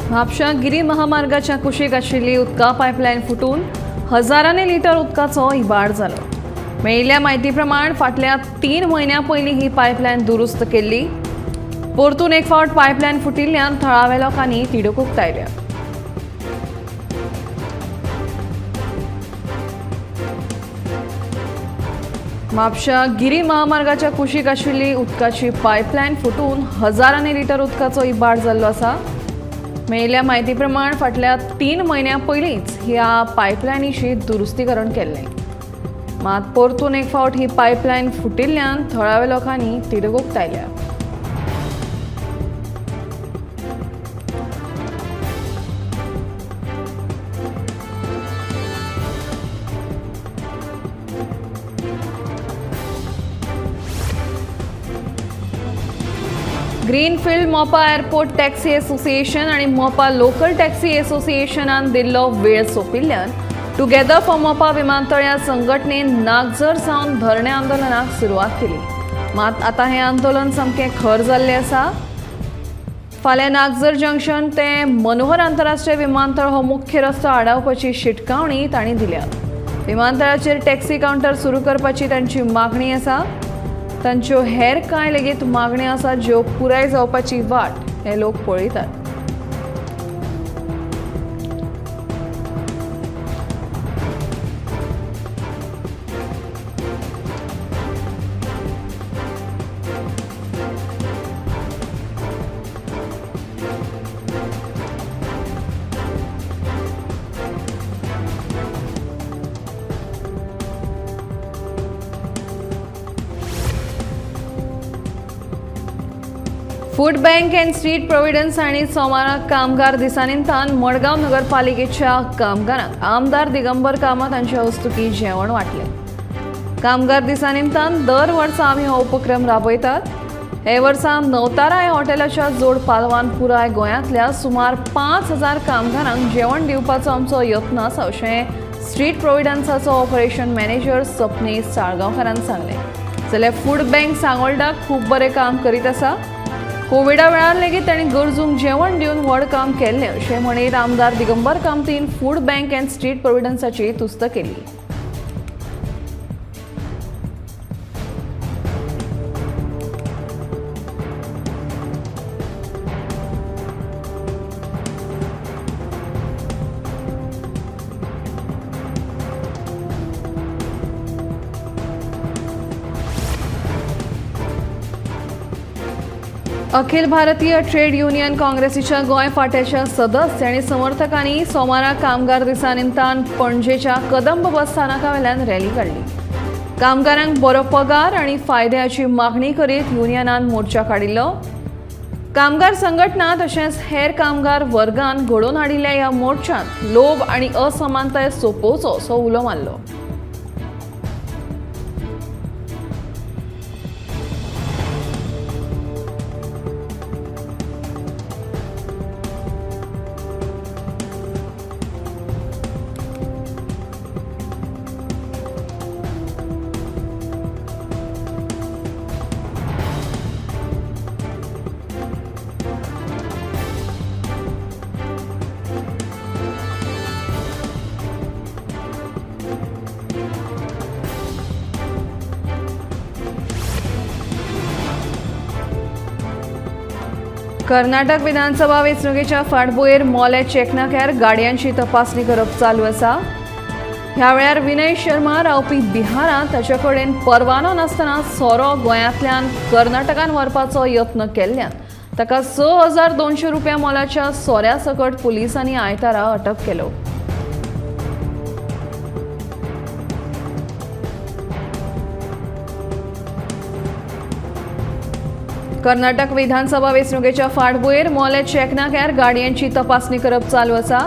म्हापशा गिरी महामार्गाच्या कुशीक आशिल्ली उदका पायपलायन फुटून हजारांनी लिटर उदकाचो इबाड जालो. मेळिल्ल्या म्हायती प्रमाण फाटल्या 3 म्हयन्यां पयलीं ही पायपलायन दुरुस्त केल्ली. परतून एक फावट पायपलायन फुटिल्ल्यान थळाव्या लोकांनी तिडक उक्तायल्या. म्हापशा गिरी महामार्गाच्या कुशीक आशिल्ली उदकाची पायपलायन फुटून हजारांनी लिटर उदकाचो इबाड जाल्लो आसा. मेळिल्ल्या म्हायती प्रमाण फाटल्या 3 म्हयन्यां पयलींच ह्या पायपलायनीची दुरुस्तीकरण केल्लें. मात परतून एक फावट ही पायपलायन फुटिल्ल्यान थळाव्या लोकांनी तिडक उक्तायल्या. Greenfield Mopa airport taxi association आनी मोपा लोकल टॅक्सी असोसिएशनान दिल्लो वेळ सोंपिल्ल्यान टुगेदर फॉर मोपा विमानतळ ह्या संघटनेन नागझर सावन धरणे आंदोलनाक सुरवात केली. मात आतां हें आंदोलन सामकें खर जाल्लें आसा. फाल्यां नागझर जंक्शन ते मनोहर आंतरराष्ट्रीय विमानतळ हो मुख्य रस्तो आडावपाची शिटकावणी तांणी दिल्या. विमानतळाचेर टॅक्सी कावंटर सुरू करपाची तांची मागणी आसा. तांच्यो हेर कांय लेगीत मागण्यो आसात ज्यो पुराय जावपाची वाट हे लोक पळयतात. Food bank and street providence हांणी सोमारा कामगार दिसा निमतान मडगांव नगरपालिकेच्या कामगारांक आमदार दिगंबर कामत हांच्या हस्तुकीं जेवण वांटलें. कामगार दिसा निमतान दर वर्सा आमी हो उपक्रम राबयतात. हे वर्सा नवतारा ह्या हॉटेलाच्या जोड पालवान पुराय गोंयांतल्या सुमार 5000 कामगारांक जेवण दिवपाचो आमचो यत्न आसा अशें स्ट्रीट प्रोविडन्साचो ऑपरेशन मॅनेजर सपने साळगांवकारान सांगलें. जाल्यार फूड बँक सांगोल्डा खूब बरें काम करीत आसा. कोविडा वेळार लेगीत तांणी गरजूंक जेवण दिवन व्हड काम केल्लें अशें म्हणीत आमदार दिगंबर कामतीन फूड बँक अँड स्ट्रीट प्रोविडन्साची तुस्त केली. अखिल भारतीय ट्रेड युनियन काँग्रेसीच्या गोंय फांट्याच्या सदस्य आनी समर्थकांनी सोमारा कामगार दिसा निमतान पणजेच्या कदंब बस स्थानका वेल्यान रॅली काडली. कामगारांक बरो पगार आनी फायद्याची मागणी करीत युनियनान मोर्चा काडिल्लो. कामगार संघटना तशेंच हेर कामगार वर्गान घडोवन हाडिल्ल्या ह्या मोर्चांत लोभ आनी असमानताय सोंपोवचो असो उलो मारलो. कर्नाटक विधानसभा वेंचणुकेच्या फाटभुंयेर मोले चेकनाक्यार गाडयांची तपासणी करप चालू आसा. ह्या वेळार विनय शर्मा रावपी बिहारांत ताचे कडेन परवानो नासतना सोरो गोंयांतल्यान कर्नाटकान व्हरपाचो यत्न केल्ल्यान ताका 6200 रुपया मोलाच्या सोऱ्या सकट पुलिसांनी आयतारा अटक केलो. कर्नाटक विधानसभा वेंचणुकेच्या फाटभुंयेर मोले चेकनाक्यार गाडयांची तपासणी करप चालू आसा.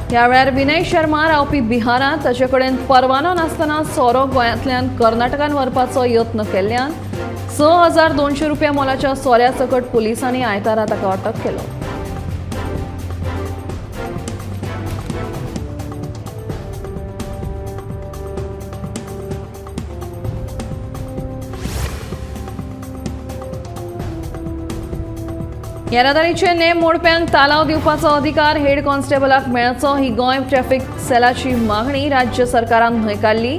ह्या वेळार विनय शर्मा रावपी बिहारांत ताचे कडेन परवानो नासतना सोरो गोंयांतल्यान कर्नाटकान व्हरपाचो यत्न केल्ल्यान 6200 रुपया मोलाच्या सोऱ्या सकट पुलिसांनी आयतारा ताका अटक केलो. येरादारीचे नेम मोडप्यांक तालाव दिवपाचो अधिकार हेड कॉन्स्टेबलाक मेळचो ही गोंय ट्रॅफिक सेलाची मागणी राज्य सरकारान न्हयकारली.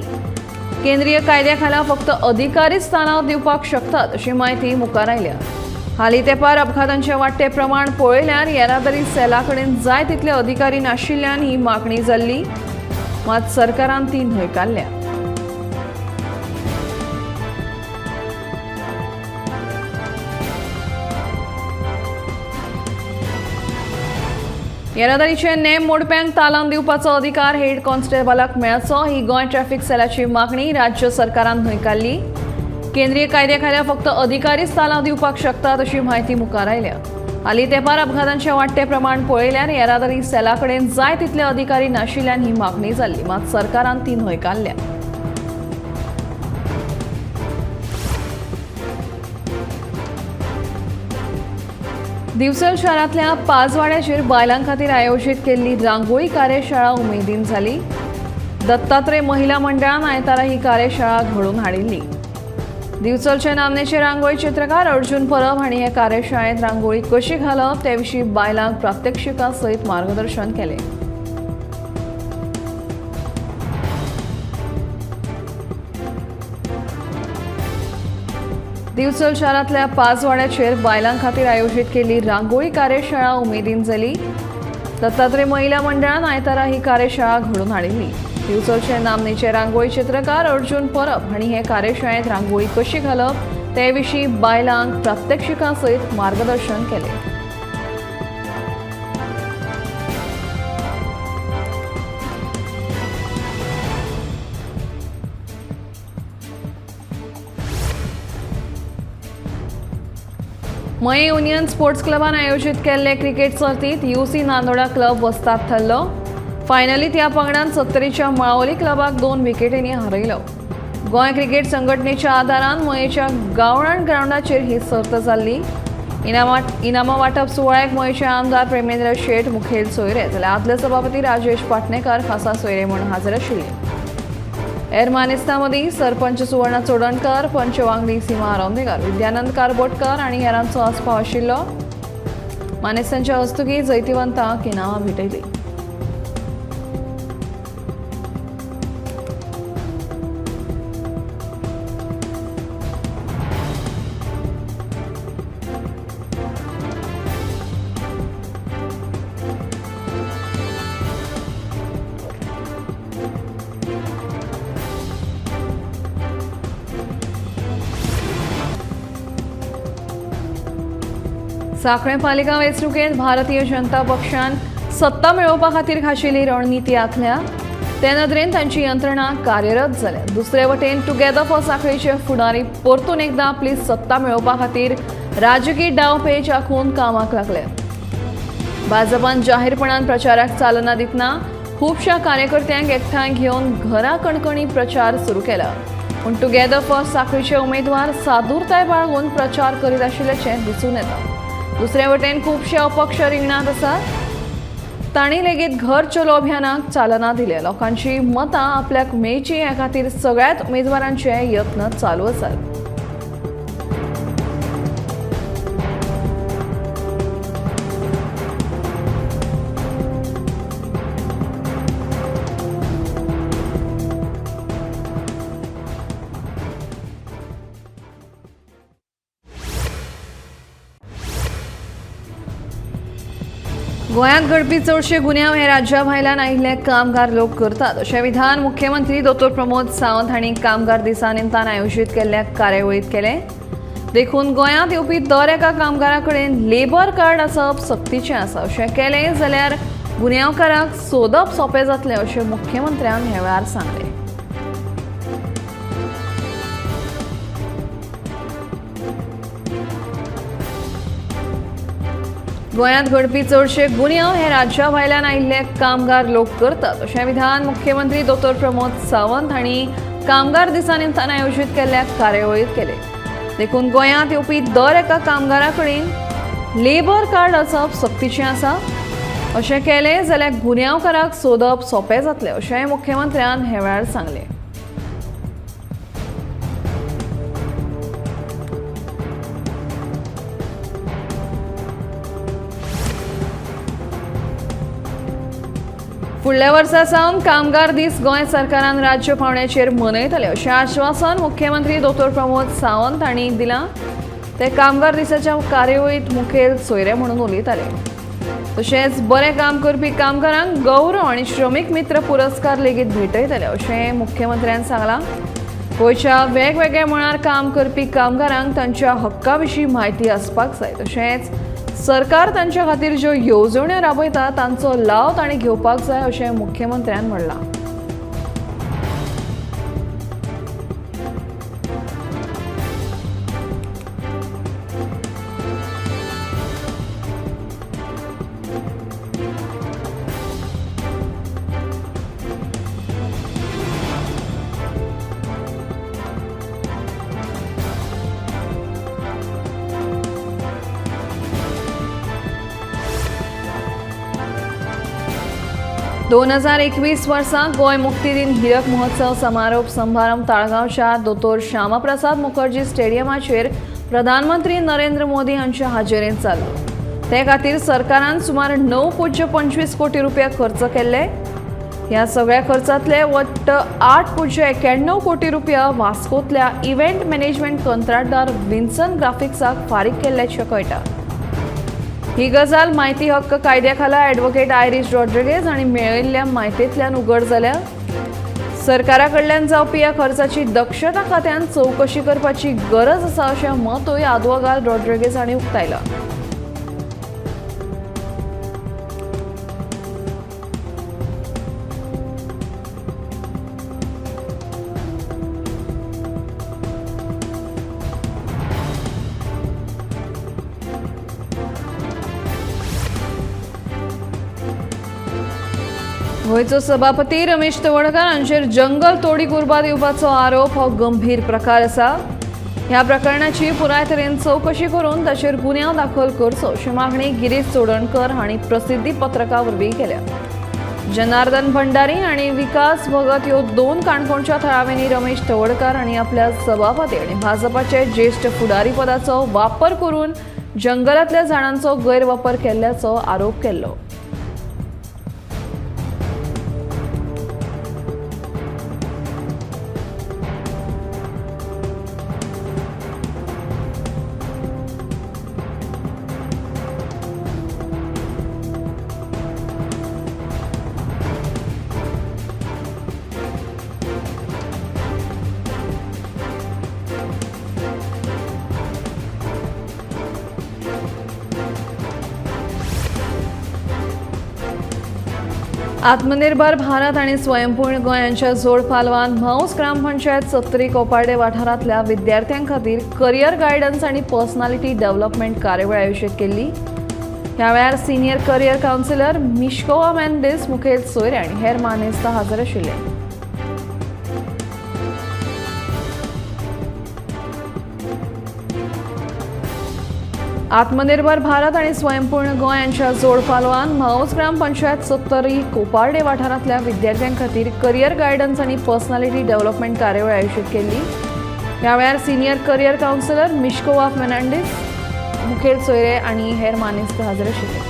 केंद्रीय कायद्या खाला फक्त अधिकारीच तालाव दिवपाक शकतात अशी म्हायती मुखार आयल्या. हालीं तेंपार अपघातांचे वाडटे प्रमाण पळयल्यार येरादारी सेला कडेन जाय तितले अधिकारी नाशिल्ल्यान ही मागणी जाल्ली, मात सरकारान ती न्हयकारल्या. येरादारीचे नेम मोडप्यांक तालांव दिवपाचो अधिकार हेड कॉन्स्टेबलाक मेळचो ही गोंय ट्रॅफिक सेलाची मागणी राज्य सरकारान न्हयकारली. केंद्रीय कायद्या खाला फक्त अधिकारीच तालांव दिवपाक शकतात अशी म्हायती मुखार आयल्या. हालीं तेंपार अपघातांचे वाडटे प्रमाण पळयल्यार येरादारी सेला कडेन जाय तितले अधिकारी नाशिल्ल्यान ही मागणी जाल्ली, मात सरकारान ती न्हयकारल्या. दिवचल शारांतल्या पाजवाड्याचेर बायलां खातीर आयोजीत केल्ली रांगोळी कार्यशाळा उमेदीन जाली. दत्तात्रय महिला मंडळान आयतारा ही कार्यशाळा घडोवन हाडिल्ली. दिवचलचे नामनेचे रांगोळी चित्रकार अर्जुन परब हांणी हे कार्यशाळेंत रांगोळी कशी घालप ते विशीं बायलांक प्रात्यक्षिका सयत मार्गदर्शन केलें. दिवचल शारांतल्या पाजवाड्याचेर बायलां खातीर आयोजीत केल्ली रांगोळी कार्यशाळा उमेदीन जाली. दत्तात्रय महिला मंडळान आयतारा ही कार्यशाळा घडोवन हाडिल्ली. दिवचलचे नामनेचे रांगोळी चित्रकार अर्जुन परब हांणी हे कार्यशाळेंत रांगोळी कशी घालप ते विशीं बायलांक प्रात्यक्षिकां सयत मार्गदर्शन केलें. मये युनियन स्पोर्ट्स क्लबान आयोजीत केल्ले क्रिकेट सर्तीत यूसी नांदोडा क्लब वस्ताद थारलो. फायनलीत ह्या पंगडान सत्तरीच्या माळवली क्लबाक 2 विकेटींनी हारयलो. गोंय क्रिकेट संघटनेच्या आदारान मयेच्या गावळण ग्रावंडाचेर ही सर्त जाल्ली. इनामां वांटप सुवाळ्याक मयेचे आमदार प्रेमेंद्र शेट मुखेल सोयरे, जाल्यार आदले सभापती राजेश पाटणेकर खासा सोयरे म्हूण हाजीर आशिल्ले. हेर मानेस्तां मदीं सरपंच सुवर्णा चोडणकर, पंच वांगडी सीमा आरोंदेकर, विद्यानंद कारबोटकर आनी हेरांचो आस्पाव आशिल्लो. मानेस्तांच्या हस्तुकीं जैतिवंतांक इनामां भेटयलीं. सांखळे पालिका वेंचणुकेंत भारतीय जनता पक्षान सत्ता मेळोवपा खातीर खाशेली रणनिती आंखल्या. ते नदरेन तांची यंत्रणा कार्यरत जाल्या. दुसरे वटेन टुगेदर फॉर सांखळीचे फुडारी परतून एकदां आपली सत्ता मेळोवपा खातीर राजकीय डावपेच आंखून कामाक लागले. भाजपान जाहीरपणान प्रचाराक चालना दितना खुबश्या कार्यकर्त्यांक एकठांय घेवन घरा कणकणी प्रचार सुरू केला. पूण टुगेदर फॉर सांखळीचे उमेदवार सादूरताय बाळगून प्रचार करीत आशिल्ल्याचें दिसून येता. दुसरे वटेन खुबशे अपक्ष रिंगणांत आसात, तांणी लेगीत घर चलो अभियानाक चालना दिल्या. लोकांची मतां आपल्याक मेळची हे खातीर सगळ्याच उमेदवारांचे यत्न चालू आसात. गोंयांत घडपी चडशे गुन्यांव हे राज्या भायल्यान आयिल्ले कामगार लोक करतात अशें विधान मुख्यमंत्री दोतोर प्रमोद सावंत हांणी कामगार दिसा निमतान आयोजीत केल्ल्या कार्यावळींत केलें. देखून गोंयांत येवपी दर एका कामगारा कडेन लेबर कार्ड आसप सक्तीचें आसा. अशें केलें जाल्यार गुन्यांवकाराक सोदप सोंपें जातलें अशें मुख्यमंत्र्यान ह्या वेळार सांगलें. गोंयांत घडपी चडशे गुन्यांव हे राज्या भायल्यान आयिल्ले कामगार लोक करतात अशें विधान मुख्यमंत्री दोतोर प्रमोद सावंत हांणी कामगार दिसा निमतान आयोजीत केल्ल्या कार्यावळींत केलें. देखून गोंयांत येवपी दर एका कामगारा कडेन लेबर कार्ड आसप सक्तीचें आसा. अशें केलें जाल्यार गुन्यांवकाराक सोदप सोंपें जातलें अशेंय मुख्यमंत्र्यान ह्या वेळार सांगलें. फुडल्या वर्सा सावन कामगार दीस गोंय सरकारान राज्य पावंड्याचेर मनयतले अशें आश्वासन मुख्यमंत्री दोतोर प्रमोद सावंत हांणी दिलां. ते कामगार दिसाच्या कार्यावळींत मुखेल सोयरे म्हणून उलयताले. तशेंच बरें काम करपी कामगारांक गौरव आनी श्रमीक मित्र पुरस्कार लेगीत भेटयतले अशें मुख्यमंत्र्यान सांगलां. गोंयच्या वेगवेगळ्या मळार काम करपी कामगारांक तांच्या हक्का विशीं म्हायती आसपाक जाय. तशेंच सरकार तांच्या खातीर ज्यो येवजण्यो राबयता तांचो लाव तांणी घेवपाक जाय अशें मुख्यमंत्र्यान म्हणलां. 2021 वर्सा गोंय मुक्ती दिन हिरक महोत्सव समारोप समारंभ ताळगांवच्या दोतोर श्यामाप्रसाद मुखर्जी स्टेडियमाचेर प्रधानमंत्री नरेंद्र मोदी हांच्या हाजेरेंत जालो. ते खातीर सरकारान सुमार 9.25 कोटी रुपया खर्च केल्ले. ह्या सगळ्या खर्चांतले वट्ट 8.91 कोटी रुपया वास्कोतल्या इव्हेंट मॅनेजमेंट कंत्राटदार विन्सन ग्राफिक्साक फारीक केल्ल्याचें कळटा. ही गजाल म्हायती हक्क कायद्या खाला ॲडव्होकेट आयरीश रॉड्रिगेज हांणी मेळयल्ल्या म्हायतींतल्यान उगड जाल्या. सरकारा कडल्यान जावपी ह्या खर्चाची दक्षता खात्यान चवकशी करपाची गरज आसा अशें मतूय आदवोगाद रॉड्रिगेज हांणी उक्तायलां. गोंयचो सभापती रमेश तवडकार हांचेर जंगल तोडी उर्बा दिवपाचो आरोप हो गंभीर प्रकार आसा. ह्या प्रकरणाची पुराय तरेन चवकशी करून ताचेर गुन्यांव दाखल करचो अशी मागणी गिरीश चोडणकर हांणी प्रसिद्धी पत्रका वरवीं केल्या. जनार्दन भंडारी आनी विकास भगत ह्यो दोन काणकोणच्या थळाव्यांनी रमेश तवडकार हांणी आपल्या सभापती आनी भाजपाचे ज्येश्ठ फुडारी पदाचो वापर करून जंगलांतल्या झाडांचो गैरवापर केल्ल्याचो आरोप केल्लो. आत्मनिर्भर भारत आणि स्वयंपूर्ण गोंय हांच्या जोड पालवान म्हाऊस ग्रामपंचायत सत्तरी कोपार्डे वाठारांतल्या विद्यार्थ्यां खातीर करियर गायडन्स आनी पर्सनालिटी डेव्हलपमेंट कार्यावळ आयोजीत केल्ली. ह्या वेळार सिनियर करियर कावन्सिलर मिश्कोवा मेंडेस मुखेल सोयरे आनी हेर मानेस्त हजर आशिल्ले. आत्मनिर्भर भारत आणि स्वयंपूर्ण गोंय हांच्या जोड पालवान म्हाऊस ग्रामपंचायत सत्तरी कोपार्डे वाठारांतल्या विद्यार्थ्यां खातीर करियर गायडन्स आनी पर्सनालिटी डेव्हलपमेंट कार्यावळ आयोजीत केल्ली. ह्या वेळार सिनियर करियर कावन्सिलर मिश्कोवा फेर्नांडीस मुखेल सोयरे आनी हेर मानेस्त हजर आशिल्ले.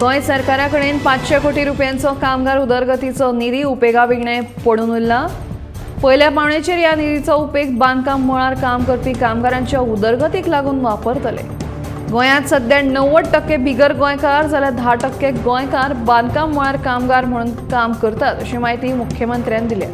गोंय सरकारा कडेन 500 कोटी रुपयांचो कामगार उदरगतीचो निधी उपेगा विणें पडून उरला. पयल्या पावणेचेर ह्या निधीचो उपेग बांदकाम मळार काम करपी कामगारांच्या उदरगतीक लागून वापरतले. गोंयांत सध्या 90% बिगर गोंयकार जाल्यार 10% गोंयकार बांदकाम मळार कामगार म्हणून काम करतात अशी म्हायती मुख्यमंत्र्यान दिल्या.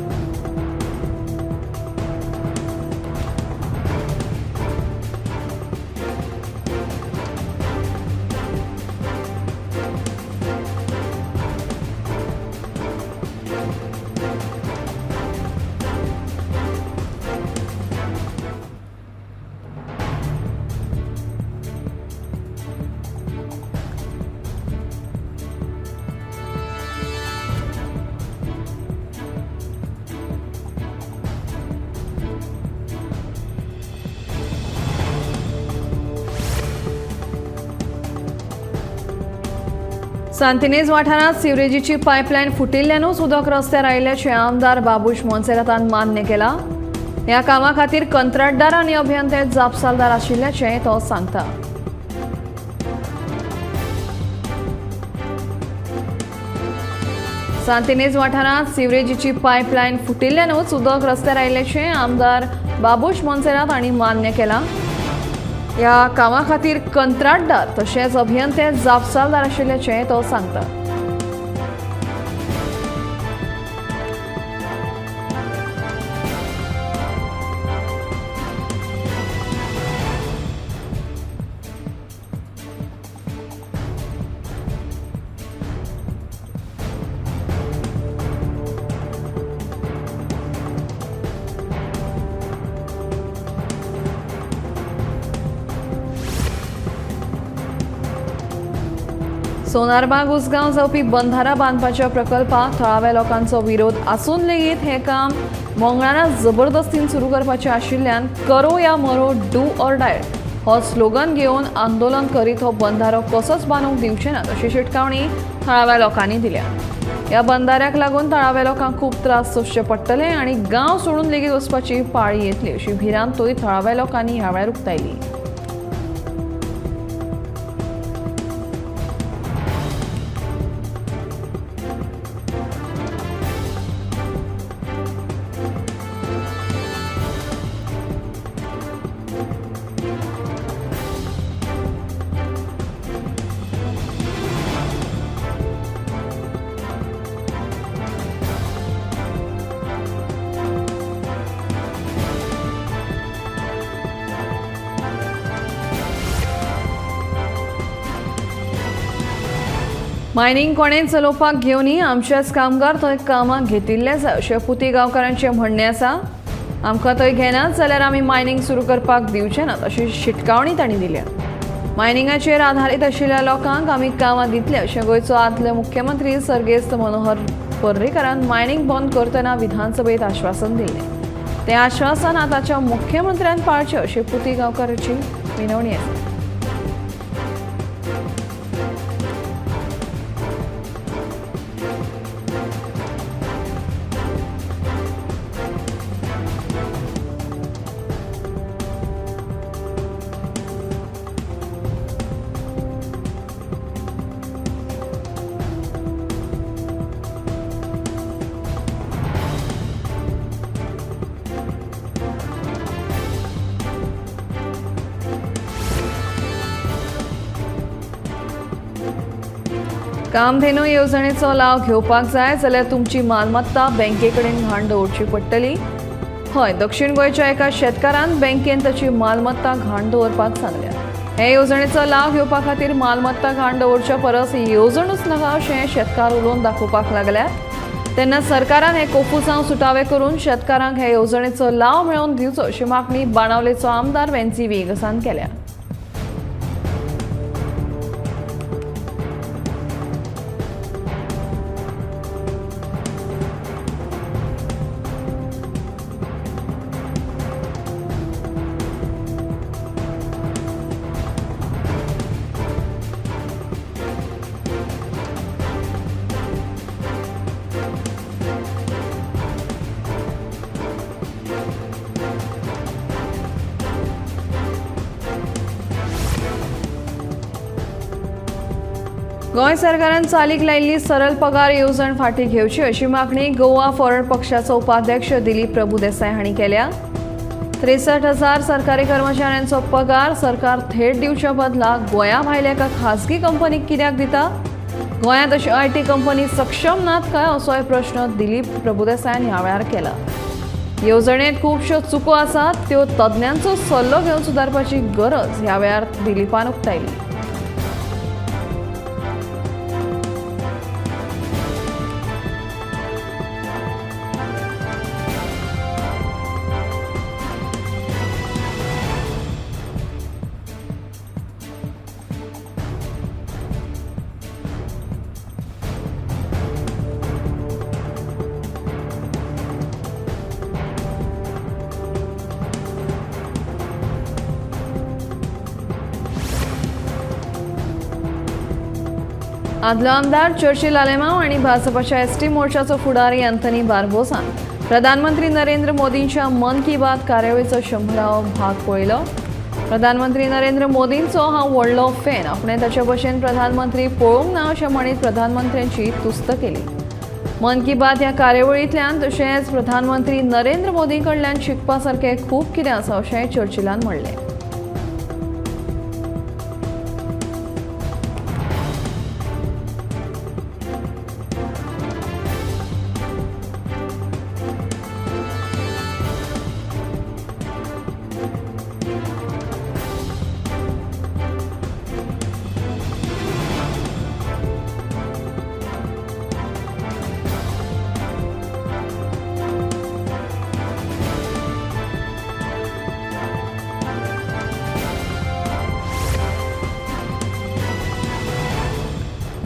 सांतिनेज वाठारांत सिवरेजीची पायपलायन फुटिल्ल्यानूच उदक रस्त्यार आयिल्ल्याचें आमदार बाबूश मोन्सेरातान मान्य केलां. ह्या कामा खातीर कंत्राटदार आनी अभियंते जापसालदार आशिल्ल्याचें तो सांगता. सांतिनेज वाठारांत सिवरेजीची पायपलायन फुटिल्ल्यानूच उदक रस्त्यार आयिल्ल्याचें आमदार बाबूश मोन्सेरात हांणी मान्य केलां. ह्या कामा खातीर कंत्राटदार तशेंच अभियंते जापसालदार आशिल्ल्याचें तो सांगता. सोनारबाग उसगांव जावपी बंधारा बांदपाच्या प्रकल्पाक थळाव्या लोकांचो विरोध आसून लेगीत हें काम मंगळारा जबरदस्तीन सुरू करपाचें आशिल्ल्यान करो या मरो, do or die हो स्लोगन घेवन आंदोलन करीत हो बंधारो कसोच बांदूंक दिवचे नात अशी शिटकावणी थळाव्या लोकांनी दिल्या. ह्या बंधाऱ्याक लागून थळाव्या लोकांक खूब त्रास सोंसचे पडटले आनी गांव सोडून लेगीत वचपाची पाळी येतली अशी भिरांतूय थळाव्या लोकांनी ह्या वेळार उक्तायली. मायनिंग कोणें चलोवपाक घेवनी, आमचेच कामगार थंय कामाक घेतिल्ले जाय अशें पुती गांवकारांचें म्हणणें आसा. आमकां थंय घेनात जाल्यार आमी मायनिंग सुरू करपाक दिवचे नात अशी शिटकावणी तांणी दिल्या. मायनिंगाचेर आधारीत आशिल्ल्या लोकांक आमी कामां दितले अशें गोंयचो आदले मुख्यमंत्री सर्गेस्त मनोहर पर्रीकारान मायनिंग बंद करतना विधानसभेत आश्वासन दिल्लें. तें आश्वासन आतांच्या मुख्यमंत्र्यान पाळचें अशी पुती गांवकाराची विनवणी आसा. कामधेनू येवजणेचो लाव घेवपाक जाय जाल्यार तुमची मालमत्ता बँके कडेन घाण दवरची पडटली. हय, दक्षिण गोंयच्या एका शेतकारान बँकेन ताची मालमत्ता घाण दवरपाक सांगल्या. हे येवजणेचो लाव घेवपा खातीर मालमत्ता घाण दवरच्या परस येवजणूच नाका अशें शेतकार उलोवन दाखोवपाक लागल्यात. तेन्ना सरकारान हे कोफुसांव सुटावे करून शेतकारांक हे येवजणेचो लाव मेळोवन दिवचो अशी मागणी बाणावलेचो आमदार वेन्सी वेगसान केल्या. गोंय सरकारान चालीक लायिल्ली सरळ पगार येवजण फाटीं घेवची अशी मागणी गोवा फॉरवर्ड पक्षाचो उपाध्यक्ष दिलीप प्रभुदेसाय हांणी केल्या. 63,000 सरकारी कर्मचाऱ्यांचो पगार सरकार थेट दिवच्या बदला गोंया भायल्या एका खासगी कंपनीक कित्याक दिता? गोंयांत अशी IT company सक्षम नात काय असोय प्रश्न दिलीप प्रभुदेसायान ह्या वेळार केला. येवजणेंत खुबश्यो चुको आसात, त्यो तज्ञांचो सल्लो घेवन सुदारपाची गरज ह्या वेळार दिलीपान उक्तायली. आदलो आमदार चर्चिल आलेमांव आनी भाजपाच्या एसटी मोर्चाचो फुडारी अँथनी बार्बोसान प्रधानमंत्री नरेंद्र मोदींच्या मन की बात कार्यावळीचो 100वो भाग पळयलो. प्रधानमंत्री नरेंद्र मोदींचो हांव व्हडलो फॅन, आपणें ताचे भशेन प्रधानमंत्री पळोवंक ना अशें म्हणीत प्रधानमंत्र्यांची तुस्त केली. मन की बात ह्या कार्यावळींतल्यान तशेंच प्रधानमंत्री नरेंद्र मोदी कडल्यान शिकपा सारकें खूब कितें आसा अशें चर्चिलान म्हणलें.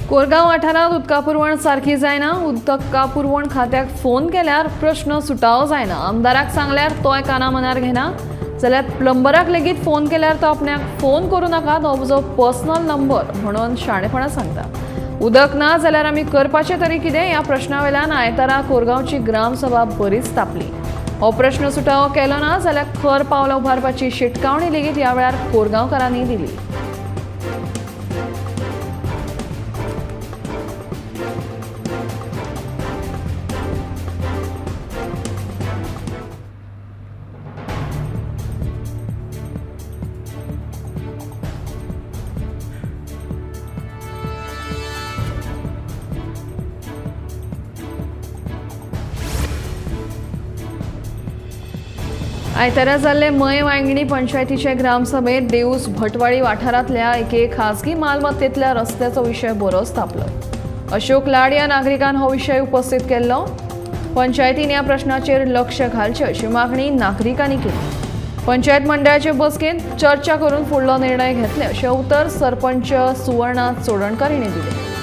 कोरगांव वाठारांत उदका पुरवण सारकी जायना. उदका पुरवण खात्याक फोन केल्यार प्रश्न सुटावो जायना. आमदाराक सांगल्यार तोय काना मनार घेना, जाल्यार प्लंबराक लेगीत फोन केल्यार तो आपल्याक फोन करूं नाका, तो म्हजो पर्सनल नंबर म्हणून शाणेपणां सांगता. उदक ना जाल्यार आमी करपाचें तरी कितें ह्या प्रश्ना वयल्यान आयतारा कोरगांवची ग्रामसभा बरीच तापली. हो प्रश्न सुटावो केलो ना जाल्यार खर पावलां उबारपाची शिटकावणी लेगीत ह्या वेळार कोरगांवकारांनी दिली. आयतारा जाल्ले मये वांयगिणी पंचायतीचे ग्रामसभेत देऊस भटवाडी वाठारांतल्या एके खासगी मालमत्तेंतल्या रस्त्याचो विशय बरोच तापलो. अशोक लाड ह्या नागरिकान हो विशय उपस्थित केल्लो. पंचायतीन ह्या प्रश्नाचेर लक्ष घालचें अशी मागणी नागरिकांनी केली. पंचायत मंडळाचे बसकेंत चर्चा करून फुडलो निर्णय घेतले अशें उतर सरपंच सुवर्णा चोडणकर हिणें दिलें.